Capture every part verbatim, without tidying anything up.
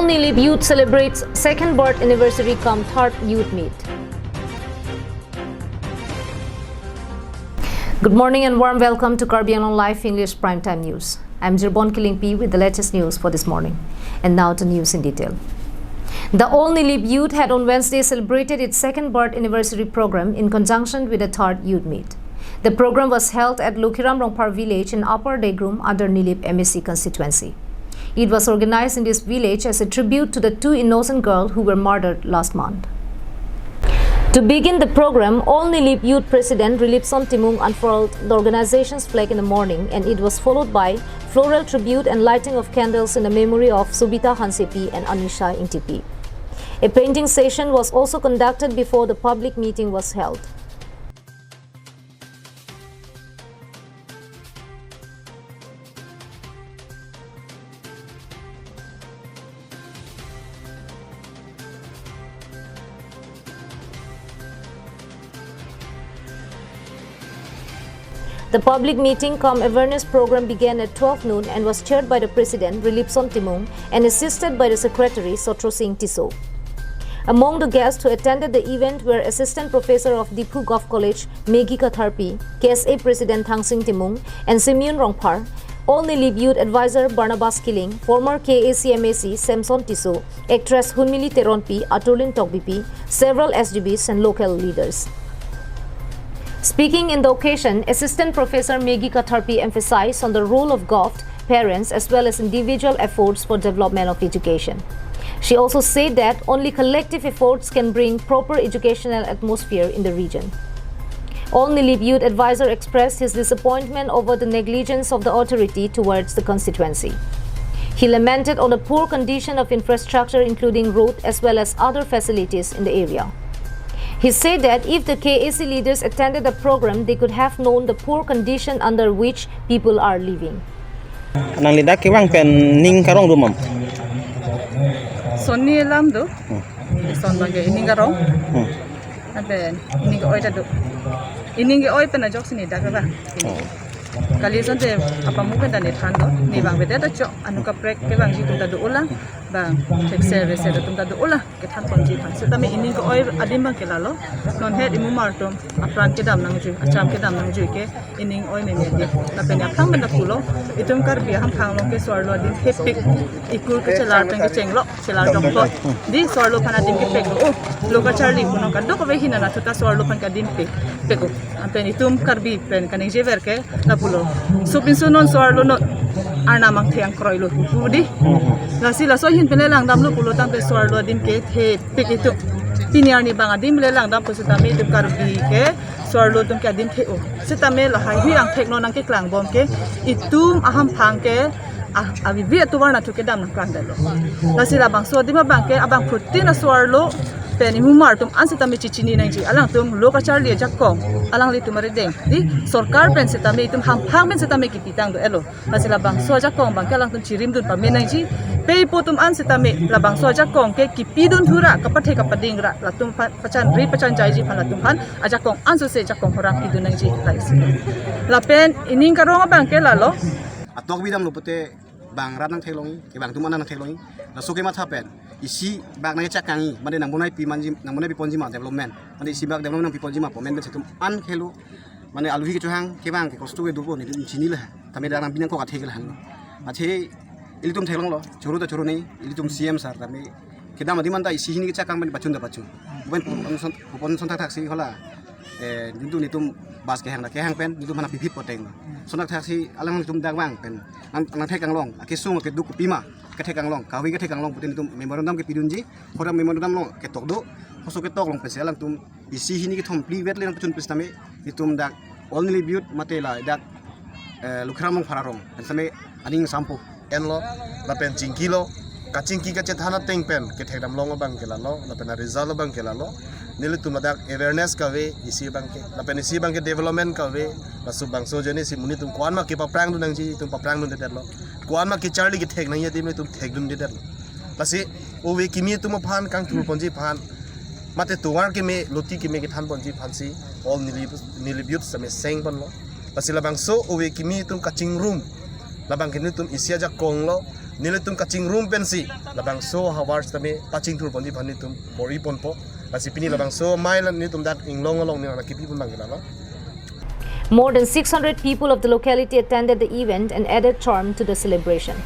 Nilip Youth celebrates second birth anniversary cum third youth meet. Good morning and warm welcome to Karbi Anglong Live English Primetime News. I'm Jirbon Killingpi with the latest news for this morning. And now to news in detail. The All Nilip Youth had on Wednesday celebrated its second birth anniversary program in conjunction with the third youth meet. The program was held at Lokhiram Rongphar village in Upper Degrum under Nilip M A C constituency. It was organized in this village as a tribute to the two innocent girls who were murdered last month. To begin the program, All Nilip Youth President Rilipson Timung unfurled the organization's flag in the morning, and it was followed by floral tribute and lighting of candles in the memory of Subita Hansepi and Anisha Ingtipi. A painting session was also conducted before the public meeting was held. The public meeting cum awareness program began at twelve noon and was chaired by the President, Rilipson Timung, and assisted by the Secretary, Sotro Singh Tisso. Among the guests who attended the event were Assistant Professor of Diphu Govt College, Maggie Katharpi, K S A President Thangsing Timung, and Simeon Rongphar, All Nilip Youth Advisor Barnabas Killing, former K A C M A C Samson Tisso, actress Hunmili Teronpi, Aturlin Tokbipi, several S G Bs and local leaders. Speaking in the occasion, Assistant Professor Maggie Katharpi emphasized on the role of govt, parents, as well as individual efforts for development of education. She also said that only collective efforts can bring proper educational atmosphere in the region. All Nilip Youth Advisor expressed his disappointment over the negligence of the authority towards the constituency. He lamented on the poor condition of infrastructure, including road as well as other facilities in the area. He said that if the K A C leaders attended the program, they could have known the poor condition under which people are living. Nangli dak kevang pen ning karong do, mam? Sonni alam do. Hmm. Son bangke ining karong. Hmm. Lapen ining ke-oi ta do. Ining ke-oi pen ajok si ne dak kevang. Oh. Kali asonte apamu pen ta ne than do. Ne bang bete ta chok, anu kaprek kevangji atum ta do-o lang. Bang thekser reser atum ta do-o lang. Kethan ponji aphan. Setame ining ke-oi adim bangke lalo. Non het imumar atum apran kedam nangjui, acham kedam nangjui ke ining oi meme adim. Lapen aphrang pen ta pulo, itum Karbi ahamphang along ke so-arlo adim thepik, school kechelar pen kechenglo, chelar doklo. Dei so-arlo aphan adim kepek lo. Oh, lo kacharli punon kadokave hin anatthu ta so-arlo aphan ke adim pek, pek o. Lapen itum Karbi pen kaningjever ke lapulo. Sopinso non so-arlo non arnam angthe angkroi lo pu dei. Lasi laso ahin pen le langdamlo pulo tangte so-arlo adim kethe pik itum. Pini arni bang adim le langdam pusitame itum Karbi ke so-arlo atum ke adim the-o. Sitame lahai hui angthek non nangkeklang bom ke itum ahamphang ke a, avivi atovar anatthu kedam nangklangdetlo. Lasi labangso adim abang ke abangphutin aso-arlo pen imumar atum an sitame chichini nangji. Alangtum lo kacharli ajakong alanglitum arideng dei, sorkar pen sitame itum hamphang pen sitame kipitang do-etlo. Lasi labangso ajakong abang ke alangtum chirimdun pame nangji. Pei po atum an sitame labangso ajakong ke kipidun thura, kapathe kapading ra, latum pa-, pachan ri pachan jaiji aphan latum aphan ajakong ansose ajakong horang pidun nangji laisi. Lapen ining karong abang ke lalo. Atok bidam lo pute bang rat nangtheklongji, kevang atum an nangtheklongji. Laso kematha pen isi bak nangchak kangji, mane nangbonai pi manji, nangbonai pi ponji ma development. Mane isi bak development nangpi ponji ma pu amen pen si itum an khelo. Mane aluhi kechohang kevang ke kosto ke dopo ne itum chinilo. Tame dak nangpi nangkok athe ke lahenlo. Athe ilitum theklonglo, choro ta choro ne, ilitum C M sir tame kedam adim anta isi hini kechak kang pen pachun ta pachun. Bupen pupon son, pupon son thakthak si hola. Eh, nelitum nelitum bus kehang ta kehang pen nelitum hana piphit poteng. Son thakthak si alanglitum dak vang pen nang, nangthek kanglong, akesung akeduk kopima kethek kanglong, kave kethek kanglong pute nelitum memorandum kepidunji, hoda memorandum along ketok do, hoso ketok along pensi alangtum isi hini kethom phli vet le nangpachun pusitame nelitum dak All Nilip Youth mate la dak, eh, Lokhiram Rongphar arong, pen sitame aning sampo. Enlo, lapen chingkilo, kachingki kachethan ateng pen kethekdam long abang ke lalo, lapen a-result abang ke lalo. Nelitum ladak awareness kave isi abang ke, lapen isi abang ke development kave, laso bangso ajoine si monit atum ko-an ma kepaprangdun nangji, itum paprangdundedetlo. Ko-an ma kecharli kethek nangji adim itum thekdundedetlo. Lasi ove kimi atum aphan kangthur ponji aphan, mate tovar keme, loti keme kethan ponji aphan si All Nilip, Nilip Youth sitame seng ponlo. Lasi labangso ove kimi atum kachingrum, labang ke nelitum isi ajakong lo, Nelitum kachingrum pensi labangso ahavar sitame pachingthur ponji aphan nelitum bor-i ponpo. Lasi pini labangso amei la nelitum dak Inglong along neli nangkepi pon abang ke lalo. More than six hundred people of the locality attended the event and added charm to the celebration.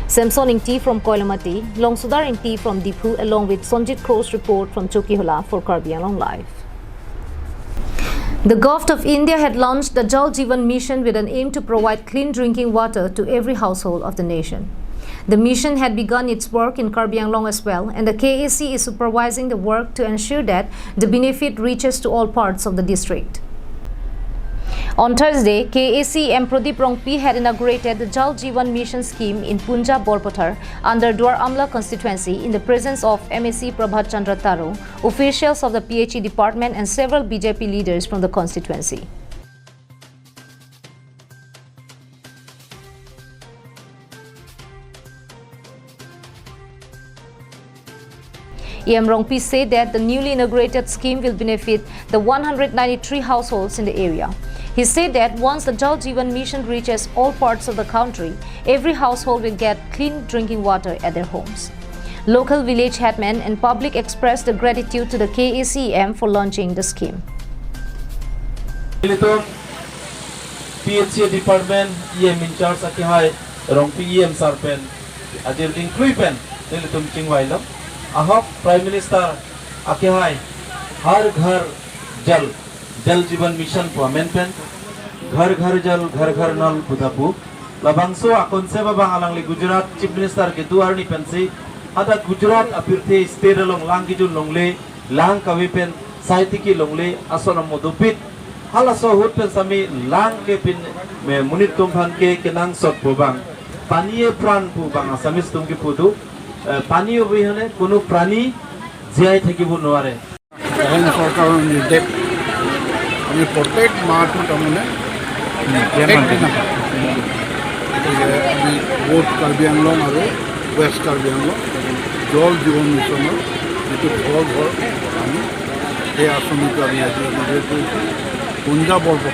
Samson Ingti from Koilamati, Longsudar Ingti from Diphu, along with Sonjit Kro's report from Chokihola for Karbi Anglong Live. The Govt of India had launched the Jal Jeevan Mission with an aim to provide clean drinking water to every household of the nation. The mission had begun its work in Karbi Anglong as well, and the K A C is supervising the work to ensure that the benefit reaches to all parts of the district. On Thursday, K A C M Pradip Rongpi had inaugurated the Jal Jeevan Mission scheme in Punja Borpathar under Duar Amla constituency in the presence of M A C Prabhat Chandra Taro, officials of the P H E department and several B J P leaders from the constituency. E M Rongpi said that the newly inaugurated scheme will benefit the one hundred ninety-three households in the area. He said that once the Jal Jeevan Mission reaches all parts of the country, every household will get clean drinking water at their homes. Local village headmen and public expressed the gratitude to the K A C M for launching the scheme. Nelitum P H E department E M in charge akehai Rongpi E M sir pen ajir dingklui pen nelitum chingvailo. Ahok Prime Minister akehai Har Ghar Jal, Jal Jeevan Mission pu amen pen Ghar Ghar Jal Ghar Ghar Nal pu ta pu. Labangso a-concept abang alangli Gujarat Chief Minister kedo arni pensi hadak Gujarat apirthe state along lang kejun longle, lang kave pen sai tiki longle ason amo dopik. Halaso ahut pen sami lang ke pin me monit atum aphan ke kenangsot pu abang পানীয়ে প্ৰাণ pu abang Assamese atum kepu do, eh, পানী অবিহনে কোনো প্ৰাণী জীয়াই থাকিব নোৱাৰে। অসম চৰকাৰৰ নিৰ্দেশ আমি প্ৰত্যেক মাহটো তাৰমানে এক দিনা, গতিকে আমি ব'থ কাৰ্বি আংলং আৰু ৱেষ্ট কাৰ্বি আংলং জল জীৱন মিছনৰ যিটো ঘৰ ঘৰ আমি সেই আঁচনিটো আমি আজি ইনগ্ৰেট কৰিছোঁ। পঞ্জাৱৰ পৰা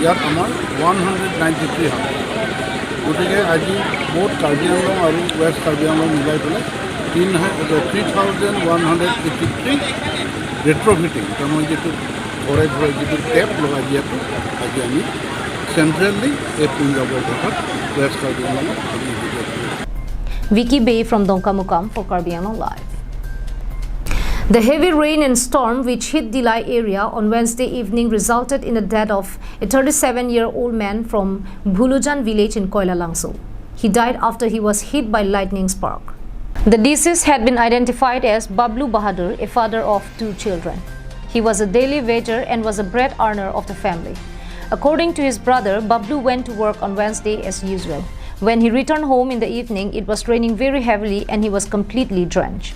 ইয়াত আমাৰ one hundred ninety three house, গতিকে আজি ব'থ কাৰ্বি আংলং আৰু ৱেষ্ট কাৰ্বি আংলং মিলাই পেলাই তিন three thousand one hundred eighty three retrofitting, তাৰমানে যিটো ঘৰে ঘৰে যিটো টেপ লগাই দিয়াটো আজি আমি চেণ্ট্ৰেলি এই পঞ্জাৱৰ ভাষাত ৱেষ্ট কাৰ্বি আংলঙত আমি ইনগ্ৰেট কৰিছোঁ। Vicky Bey from Dongkamukam for Karbi Anglong Live. The heavy rain and storm which hit Dillai area on Wednesday evening resulted in the death of a thirty-seven-year-old man from Bhulujan village in Koilalangso. He died after he was hit by lightning spark. The deceased had been identified as Bablu Bahadur, a father of two children. He was a daily wager and was a bread earner of the family. According to his brother, Bablu went to work on Wednesday as usual. When he returned home in the evening, it was raining very heavily and he was completely drenched.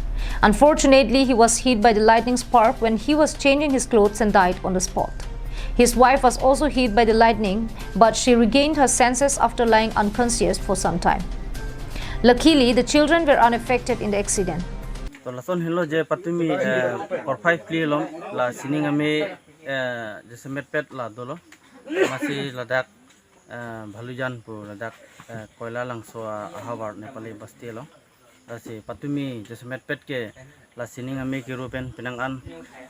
Unfortunately, he was hit by the lightning spark when he was changing his clothes and died on the spot. His wife was also hit by the lightning, but she regained her senses after lying unconscious for some time. Luckily, the children were unaffected in the accident. To lason henlo je patumi eh, porphai phli along la sining ame eh, jasemetpet la dolo. Masi ladak eh, Bhulujan pu ladak eh, Koilalangso ahavar Nepali basti along. Lasi patumi jasemetpet ke la sining ame kiru pen penang an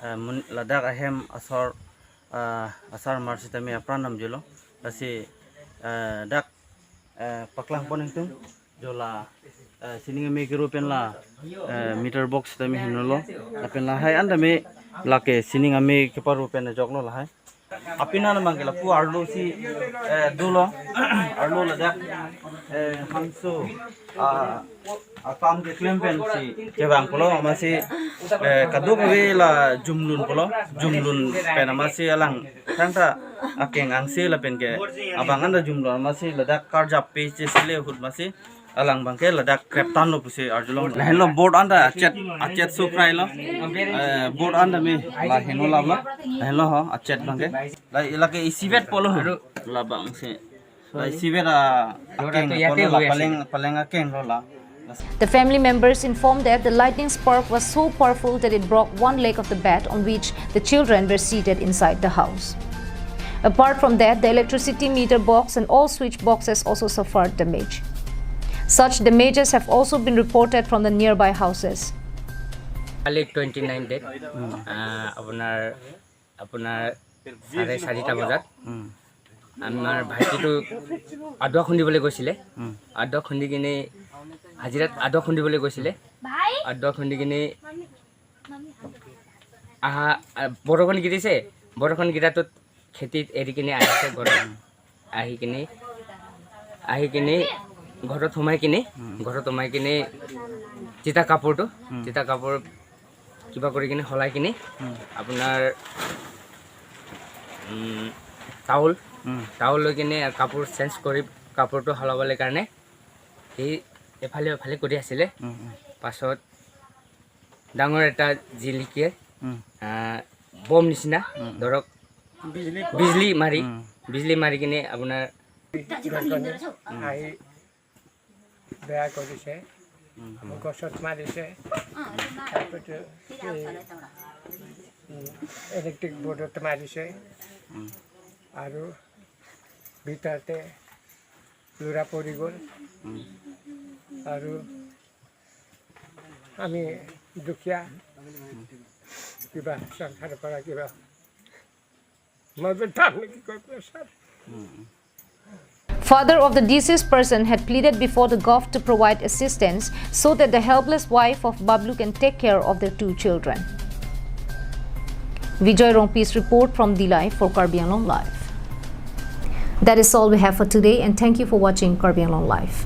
eh, mun- ladak ahem asor eh, asar mar sitame apran namjolo. Lasi eh, dak eh, paklang pon ingtung jola eh, sining ame kiru pen la eh, meter box tame hinolo. Lapen lahai an tame lake sining ame keparu pen ajoklo lahai. Apina namang ke lapu arlo si eh, dolo arlo ladak eh, hangso ah, akam keklem pensi kevang pulo masi eh, kadokave la jumlun pulo, jumlun pen masi alang thangta akeng angse lapen ke abang anda jumlun masi ladak karjap pe chesele ahut masi alang abang ke ladak kreptan lo pusi arjulong. Lahenlo board anda achet achet sukrai lo. Eh, board anda me lahenlo lam lo. Lahenlo ho achet abang ke. La ilake isivet pulo ho. Labang si. La isivet a akeng pulo la paleng paleng akeng lo la. The family members informed that the lightning spark was so powerful that it broke one leg of the bed on which the children were seated inside the house. Apart from that, the electricity meter box and all switch boxes also suffered damage. Such damages have also been reported from the nearby houses. কালি twenty nine date, আহ, আপোনাৰ, আপোনাৰ চাৰে চাৰিটা বজাত আমাৰ ভাইটিটো আদুৱা খুন্দিবলৈ গৈছিলে। আদুৱা খুন্দি কিনে, হাজিৰাত আদুৱা খুন্দিবলৈ গৈছিলে। আদুৱা খুন্দি কিনে আহা, আহ, বৰষুণ গিৰিছে, বৰষুণ গিৰাটোত খেতিত এৰি কিনে আহিছে ঘৰত। আহি কিনে, আহি কিনে ঘৰত সোমাই কিনে, ঘৰত সোমাই কিনে তিতা কাপোৰটো, তিতা কাপোৰ কিবা কৰি কিনে সলাই কিনে আপোনাৰ, উম, টাউল, টাউল লৈ কিনে কাপোৰ চেঞ্জ কৰি কাপোৰটো সলাবলৈ কাৰণে সি এফালে এফালে কৰি আছিলে। পাছত ডাঙৰ এটা জিলিকিয়ে, আহ, বম নিচিনা, ধৰক, বিজলী মাৰি, বিজলী মাৰি কিনে আপোনাৰ গছ গছনি আহি বেয়া কৰিছে, গছত মাৰিছে, তাৰপিছত এই, উম, ইলেক্ট্ৰিক বৰ্ডত মাৰিছে আৰু ভিতৰতে ল'ৰা পৰি গ'ল। আৰু আমি দুখীয়া, কিবা চৰকাৰৰ পৰা কিবা মদত পাম নেকি কওক sir. Father of the deceased person had pleaded before the govt to provide assistance so that the helpless wife of Bablu can take care of their two children. Vijoy Rongpi's report from Dillai for Karbi Anglong Live. That is all we have for today, and thank you for watching Karbi Anglong Live.